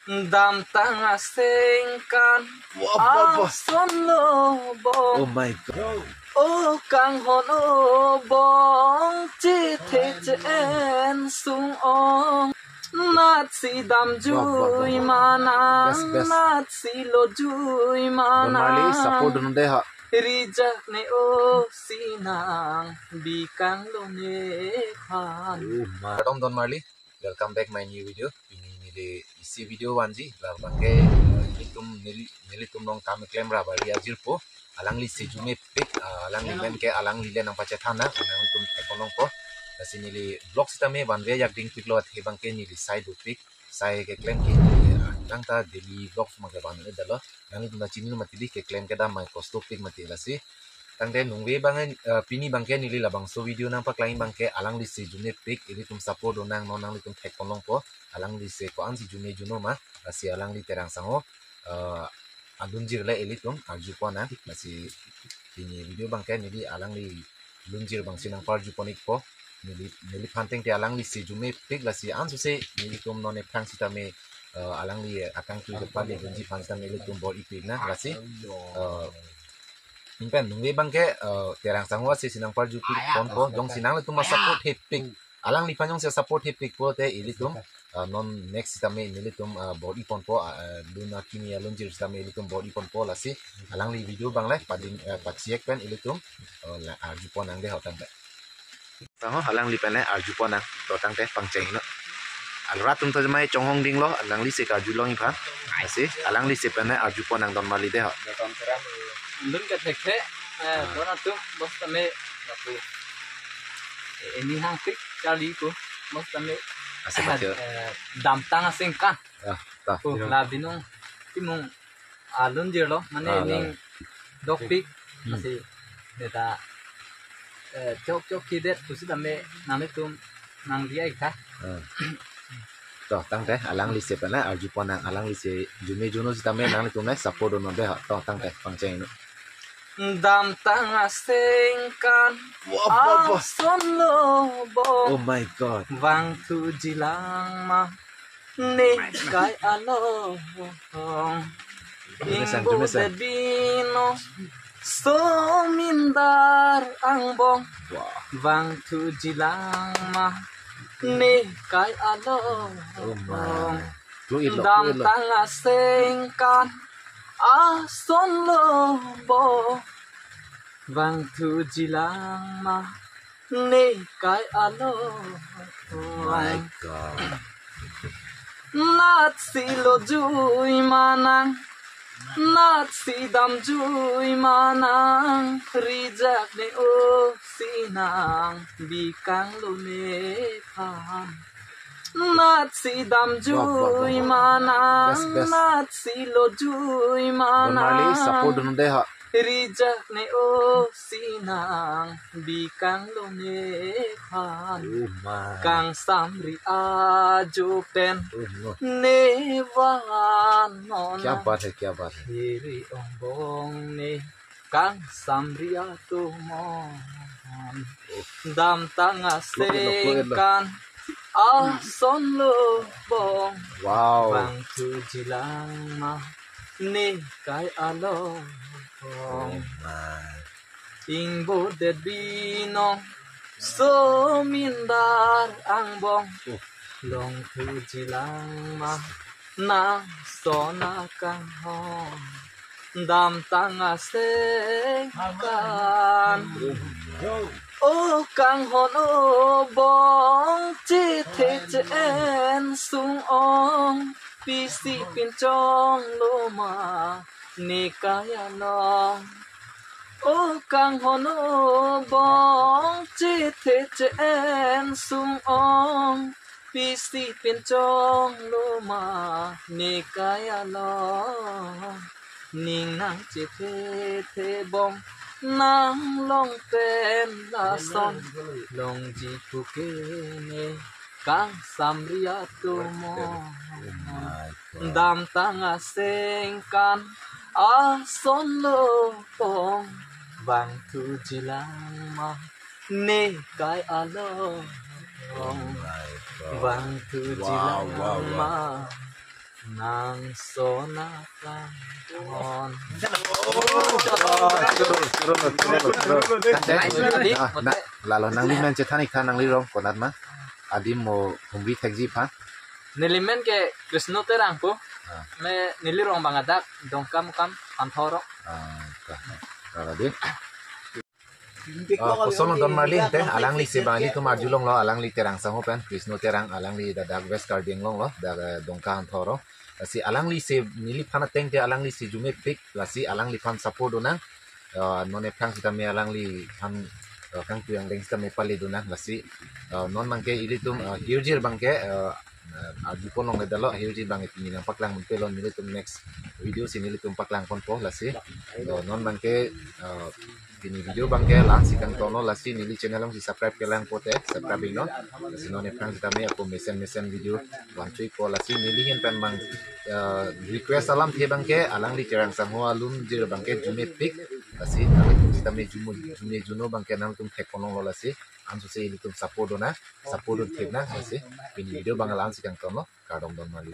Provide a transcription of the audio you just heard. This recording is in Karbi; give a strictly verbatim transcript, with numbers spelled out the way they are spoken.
Damtang asengkan Wah, wah, wah. Ason lo bong. Oh my God. O kanghon o bong chethe che-en sung ong. Natsi damjui Wah, wah, wah, wah. Manang, Best, best. Natsi lojui Don Marley, manang. Support dun dei ha. Rijak ne o sinang bikang lo nephan. Oh my. Kardom Don Marley. Welcome back my new video. Pini neli isi video vanji, labangke, eh, ilitum neli, nelitum along kam keklem ra bari ajirpo. Alangli si arjumepik, eh, alangli pen ke alangli le nangpachethan nang, nanglitum theklongpo. Lasi neli vlog sitame vanve yak dingpiklo, athe bangke neli sai dopik, sai keklem ke neli, eh, nangta daily vlog sitame ke vanve dalo. Nanglitum ta chini mati di keklem kedam mai kostopik mati lasi. Tangte nungve bang, eh, pini bangke neli labangso video nangpaklang bangke alangli si arjumepik, ilitum support dun nang, non nanglitum theklongpo, alangli si ko-an si arjume juno ma, lasi alangli Terang Sangho, eh, alunjir le ilitum arjupon nang, lasi pini video bangke neli alangli lunjir bangsi nangparjupon ikpo, neli, neliphan tangte alangli si arjumepik lasi ansose nelitum non ephrang sitame, eh, alangli akangtui kepali dunji aphan sitame ilitum bor-ipik nang, lasi, eh, Ingpen nungve bangke, eh, Terang Sangho si sinang parjupik ponpo, jongsi nanglitum ma support hepik. Alangliphan jongsi support hepik pote ilitum, eh, non next sitame nelitum, eh, bor-iponpo, eh, lun akimi alunjir sitame ilitum bor-iponpo lasi. Alangli video bang le pading, eh, pachiek pen ilitum, eh, la arjupon nang dei ho tangte. Tangho alangli pen arjupon nang to tangte pangcheng ino. Alrat atum ta jamai chonghong dinglo, alangli si karjulong iphan. Lasi, alangli si pen arjupon nang Don Marley dei ho. Lun ke thekthe, eh, Ah. Don atum, bos tame, lapu. Eh, ini hangpik, charli ko, bos tame. Asa baca. Eh, damtang asengkan. Ah, ta. Oh, la binong, timung alunjirlo, mane Ah, ning la. Dokpik, Hmm. Lasi, neta, eh, chok chok kidet, pusitame, nanglitum, nang dia ikha. Ah. To, tangte, alangli si pen arjupon nang, alangli si arjume juno sitame, nanglitum nai support dun non dei ho, to, tangte, pangcheng ino. Damtang asengkan, Wah, wah, wah. Ason lo bong. Oh my God. Vangthuji lang ma, ne kai along. Jumesen, Ingbo jumesen. Debino, somindar angbong. Wah. Vangthuji lang ma, ne kai along. Oh my. Fluid lo, fluid lo. Damtang asengkan, ason lo bong. Vangthuji lang ma, ne kai along. My God. Natsi lojui manang, natsi damjui manang, rijak ne o sinang, bikang lo nephan. Natsi damjui Wah, wah, wah, wah. Manang, Best, best. Natsi lojui Don Marley, manang. Support dun dei ho. Rijak ne o sinang, bikang lo nephan. Oh my. Kangsamri ajo pen Oh no. Ne van non. Kya baat hai, kya baat hai. Hiri angbong ne kangsamri atomon. Damtang Fluid lo, fluid lo. Asengkan, ason lo bong. Wow. Vangthuji lang ma, ne kai along. Oh my. Ingbo det binong, somindar angbong. Oh. Longthuji lang ma, na sona kanghon. Damtang asengkan. O kanghon o bong, chethe che-en sung ong. Pisi pinchong lo ma, ne kai along. O kanghon o bong, chethe che-en sung ong. Pisi pinchong lo ma, ne kai along. Ning nangchethe the bong, nang long pen lason, longji puke ne kangsamri atomon. Oh my God. Damtang asengkan, ason lo bong, vangthuji lang ma, ne kai along. Oh my God. Vangthuji Wow, lang wow, wow. ma, Nang sona kang on. Churul, churul, churul, churul. Nice melody. Ah, na, lalo nanglimen chethan iktha, nangli rong konat ma? Adim mo humri thekji aphan. Nelimen ke Krishna Terang pu. Ah. Me neli rong abang adak Dongkamukam Hantha rong. Ah, ka. Lalo di. Ah, koson don marli ante, alangli si bang ilitum arjulonglo, alangli Terang sangho pen, Krishna Terang, alangli dak West Karbi Anglong lo, dak, eh, Dongka Hantha rong. Lasi alangli si neliphan ateng te alangli si arjumepik, lasi alangliphan support donang. Ah, non aphrang sitame alangliphan, ah, kangtui angdeng sitame pale donang, lasi, ah, non abangke ilitum, ah, hirjir abangke, ah, ah, arjupon longledetlo, hirjir abangke pini nangpaklang munpe lo, nelitum next video si nelitum paklang ponpo, lasi. Ah, non abangke, ah, pini video abangke la-an si kangtonlo, lasi neli channel along si subscribe kelang pote, subscribe iknon. Lasi non aphrang sitame ako mesen mesen video vangthupo, lasi neli ahin pen abang, eh, request alamthe abangke, alangli Terang sangho alunjir abangke arjumepik, lasi nangtum sitame arjume arjume arjuno abangke nangtum thekponlonglo, lasi ansose ilitum support donang, support dun theknang, lasi pini video abang la-an si kangtonlo, kardom don marli.